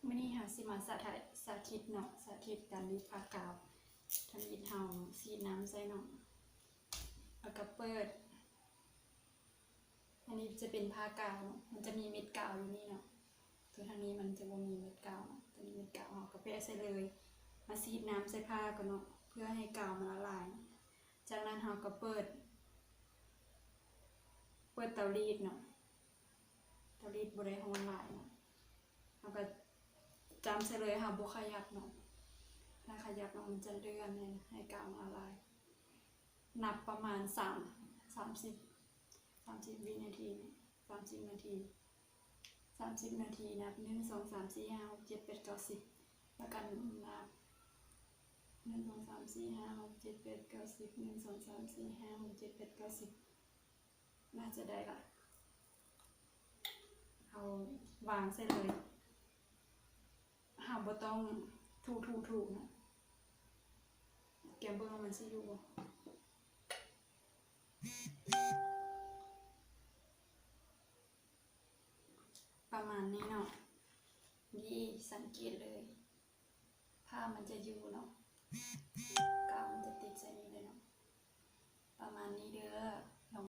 ມື້ນີ້ເຮົາຊິມາສາທະ ສາທິດເນາະ ສາທິດການລີດຜ້າກາວ. ທຳອິດເຮົາສີດນ້ຳໃສ່ເນາະ ແລ້ວກໍເປີດ ອັນນີ້ຈະເປັນຜ້າກາວເນາະ ມັນຈະມີເມັດກາວຢູ່ນີ້ເນາະ ຄືທາງນີ້ມັນຈະບໍ່ມີເມັດກາວເນາະ ຕົວນີ້ເມັດກາວ ເຮົາກໍແປະໃສ່ເລີຍ. ມາສີດນ້ຳໃສ່ຜ້າກ່ອນເນາະ ເພື່ອໃຫ້ກາວມັນລະລາຍ. ຈາກນັ້ນເຮົາກໍເປີດ ເປີດເຕົາລີດເນາະ ເຕົາລີດບໍ່ໄດ້ຮ້ອນຫຼາຍເນາະ ເຮົາກໍຈ້ຳໃສ່ເລີຍ ເຮົາບໍ່ຂະຫຍັບເນາະ ຖ້າຂະຫຍັບເນາະ ມັນຈະເລື່ອນໃຫ້ ໃຫ້ກາວມັນລະລາຍ. ນັບປະມານສາມ ສາມສິບ ສາມສິບວິນາທີ ສາມສິບນາທີ ສາມສິບນາທີ ນັບ ໜຶ່ງ ສອງ ສາມ ສີ່ ຫ້າ ຫົກ ເຈັດ ແປດ ເກົ້າ ສິບ ແລ້ວກໍນັບ ໜຶ່ງ ສອງ ສາມ ສີ່ ຫ້າ ຫົກ ເຈັດ ແປດ ເກົ້າ ສິບ ໜຶ່ງ ສອງ ສາມ ສີ່ ຫ້າ ຫົກ ເຈັດ ແປດ ເກົ້າ ສິບ ໜ້າຈະໄດ້ລະ. ເຮົາວາງໃສ່ເລີຍ ເຮົາບໍ່ຕ້ອງຖູໆໆນະ ກຽມເບິ່ງວ່າມັນຊິຢູ່ບໍ່ ປະມານນີ້ເນາະ. ນີ້ ສັງເກດເລີຍ ຜ້າມັນຈະຢູ່ເນາະ ກາວມັນຈະຕິດໃສ່ນີ້ເລີຍເນາະ ປະມານນີ້ເດີ.